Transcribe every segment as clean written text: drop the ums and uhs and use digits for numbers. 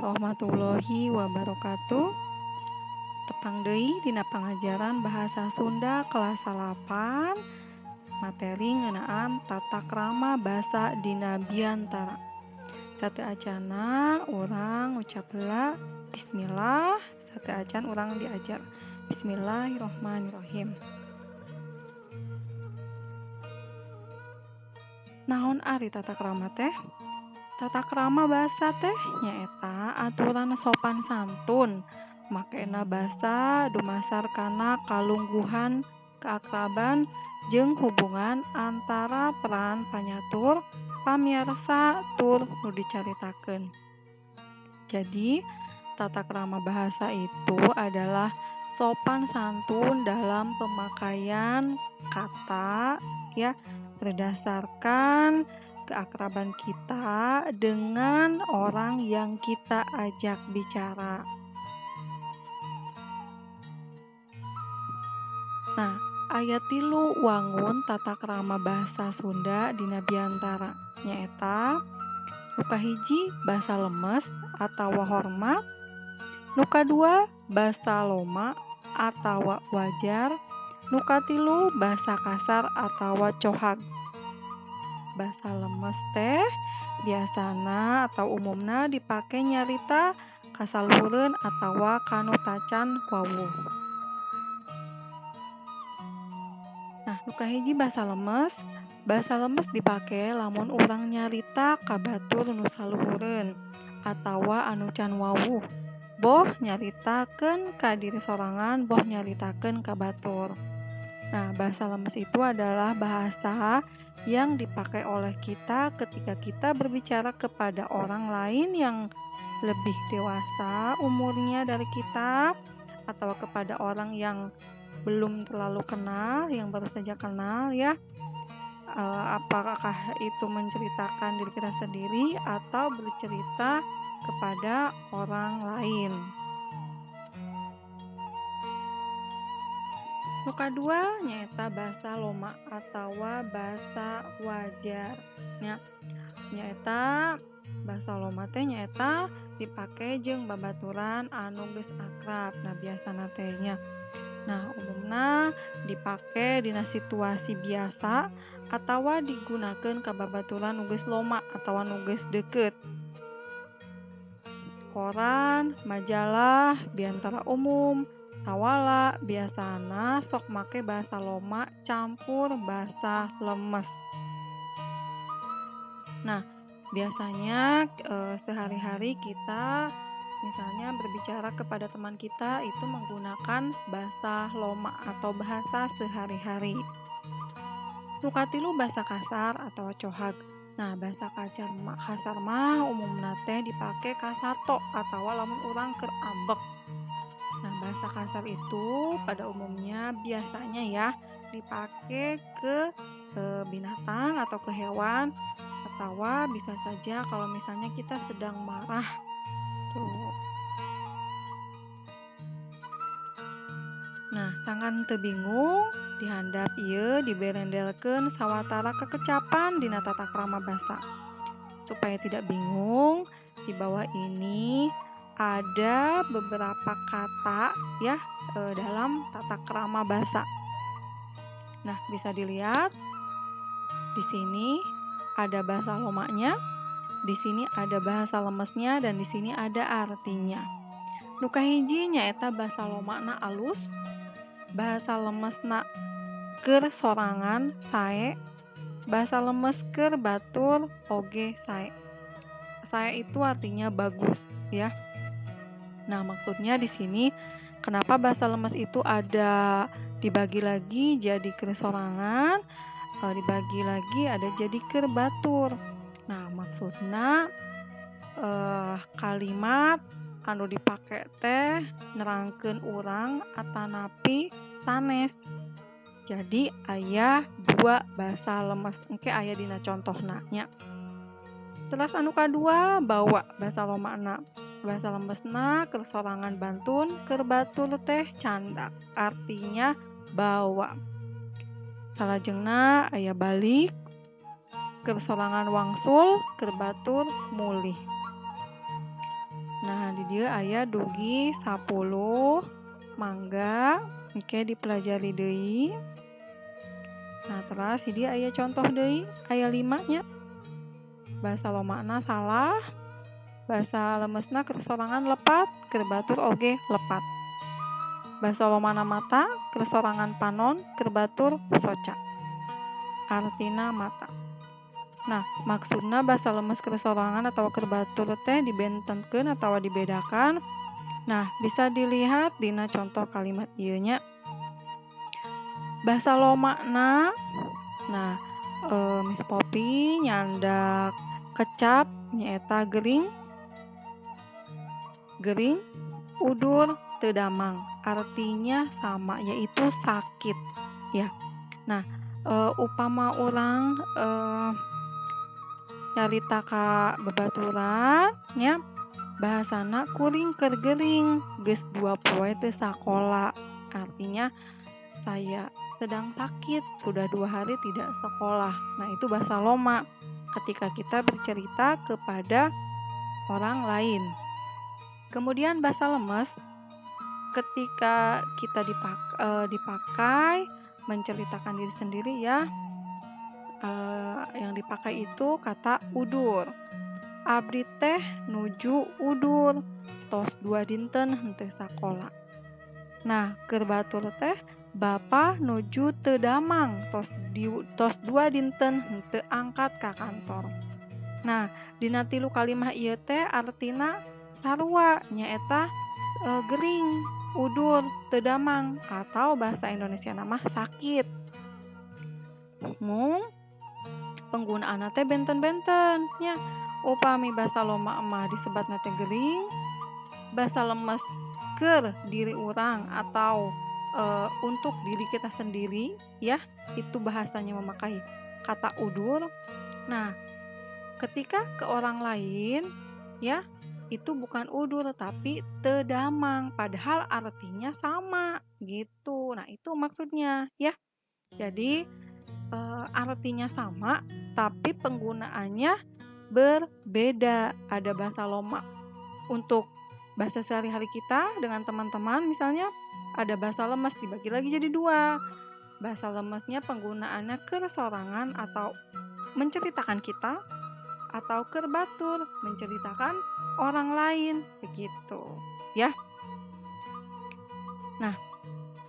Warahmatullahi wabarakatuh. Tepang deui dina pangajaran bahasa Sunda kelas 8, materi ngeunaan tata krama basa dina biantara. Sateuacanna urang ngucap heula bismillah, sateuacan urang diajar. Bismillahirrahmanirrahim. Naon ari tata krama teh? Tata krama basa teh nyaeta aturan sopan santun makena basa dumasar kana kalungguhan, keakraban jeung hubungan antara peran panyatur, pamiarsa tur nu dicaritakeun. Jadi, tata krama bahasa itu adalah sopan santun dalam pemakaian kata ya, berdasarkan keakraban kita dengan orang yang kita ajak bicara. Nah, aya 3 wangun tata krama bahasa Sunda dina biantara, nyaeta nu kahiji basa lemes atawa hormat, nu kadua basa loma atawa wajar, nu katilu basa kasar atawa cohag. Basa lemes teh biasana atau umumna dipake nyarita kasaluhureun atawa kanu tacan wawuh. Nah, nu kahiji basa lemes. Basa lemes dipake lamun urang nyarita ka batur nu saluhureun atawa anu can wawuh. Boh nyaritakeun ka diri sorangan, boh nyaritakeun ka batur. Nah, bahasa lemes itu adalah bahasa yang dipakai oleh kita ketika kita berbicara kepada orang lain yang lebih dewasa umurnya dari kita, atau kepada orang yang belum terlalu kenal, yang baru saja kenal ya. Apakah itu menceritakan diri kita sendiri atau bercerita kepada orang lain. Nu kadua nyaeta basa loma atawa basa wajar. Nyaeta basa loma teh nyaeta dipake jeung babaturan anu geus akrab. Nah, biasana teh nya. Nah, umumna dipake dina situasi biasa atawa digunakeun ka babaturan nu geus loma atawa nu geus deukeut. Koran, majalah, biantara umum, sawala biasana sok make bahasa loma campur bahasa lemes. Nah, biasanya sehari-hari kita misalnya berbicara kepada teman kita itu menggunakan bahasa loma atau bahasa sehari-hari. Nu katilu bahasa kasar atau cohag. Nah, bahasa kasar mah umumna teh dipake kasato atawa lamun urang keur ambek. Nah, bahasa kasar itu pada umumnya biasanya ya dipakai ke binatang atau ke hewan, atau bisa saja kalau misalnya kita sedang marah. Tuh. Nah, sangkan teu bingung dihandap ieu diberendelkeun sawatara kekecapan dina tata krama basa. Supaya tidak bingung, di bawah ini ada beberapa kata ya dalam tata krama basa. Nah, bisa dilihat di sini ada bahasa lomanya, di sini ada bahasa lemesnya, dan di sini ada artinya. Nu kahiji nyaeta bahasa lomana alus, bahasa lemesna keur sorangan sae, bahasa lemes keur batur oge sae. Sae itu artinya bagus ya. Nah, maksudnya di sini kenapa bahasa lemes itu ada dibagi lagi jadi keur sorangan, dibagi lagi ada jadi keur batur. Nah, maksudna kalimat anu dipake teh nerangkeun urang atanapi sanes. Jadi aya 2 bahasa lemes, engke aya dina contohna nya. Terus anu kadua bawa bahasa lomana. Bahasa lemesna keur sorangan bantun, keur batur teh candak, artinya bawa. Salajengna aya balik, keur sorangan wangsul, keur batur mulih. Nah, di dieu aya dugi 10, mangga engke dipelajari deui. Nah, terus di dieu aya contoh deui, aya 5 nya. Bahasa lomakna salah, bahasa lemesna keur sorangan lepat, keur batur oge lepat. Bahasa lomana mata, keur sorangan panon, keur batur soca. Artina mata. Nah, maksudna bahasa lemes keur sorangan atau keur batur teh dibentenkeun atau dibedakan. Nah, bisa dilihat dina contoh kalimat ieu nya. Bahasa lomakna, nah, Miss Poppy nyandak kecap nyaeta gering, gering, udur, teu damang. Artinya sama, yaitu sakit ya. Nah, upama urang nyarita ka babaturan nya, bahasana kuring keur gering geus 2 poe teu sakola. Artinya saya sedang sakit, sudah 2 hari tidak sekolah. Nah, itu bahasa loma ketika kita bercerita kepada orang lain. Kemudian bahasa lemes ketika kita dipakai menceritakan diri sendiri ya. Yang dipakai itu kata udur. Abdi teh nuju udur tos 2 dinten henteu sakola. Nah, keur batur teh bapa nuju teu damang tos 2 dinten henteu angkat ka kantor. Nah, dina 3 kalimah ieu teh artina sarua nyaeta gering, udur, teu damang atau bahasa Indonesia nama sakit. Mung penggunaanna teh benten-benten nya. Upami bahasa loma mah disebatna teh gering, bahasa lemes keur diri urang atau untuk diri kita sendiri ya, itu bahasanya memakai kata udur. Nah, ketika ke orang lain ya, itu bukan udur tapi teu damang, padahal artinya sama gitu. Nah, itu maksudnya ya. Jadi artinya sama tapi penggunaannya berbeda. Ada bahasa loma untuk bahasa sehari-hari kita dengan teman-teman misalnya, ada bahasa lemes dibagi lagi jadi 2. Bahasa lemesnya penggunaannya keur sorangan atau menceritakan kita, atau keur batur menceritakan orang lain begitu ya. Nah,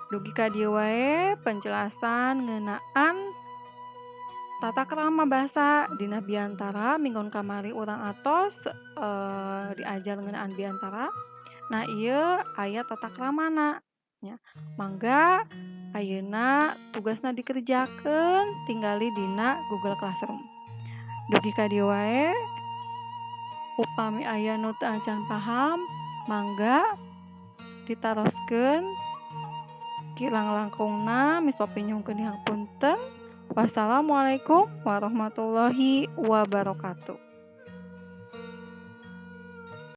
dugi ka dieu wae penjelasan ngeunaan tata krama bahasa dina biantara minggon kamari urang atos diajar ngeunaan biantara. Nah, ieu aya tata kramana nya. Mangga ayeuna tugasna dikerjakeun tinggali dina Google Classroom. Dugi ka dieu wae, upami aya nu teu acan paham mangga ditaroskeun. Kirang langkungna Miss Poppy nyungkeun dihapunten. Wassalamualaikum warahmatullahi wabarakatuh.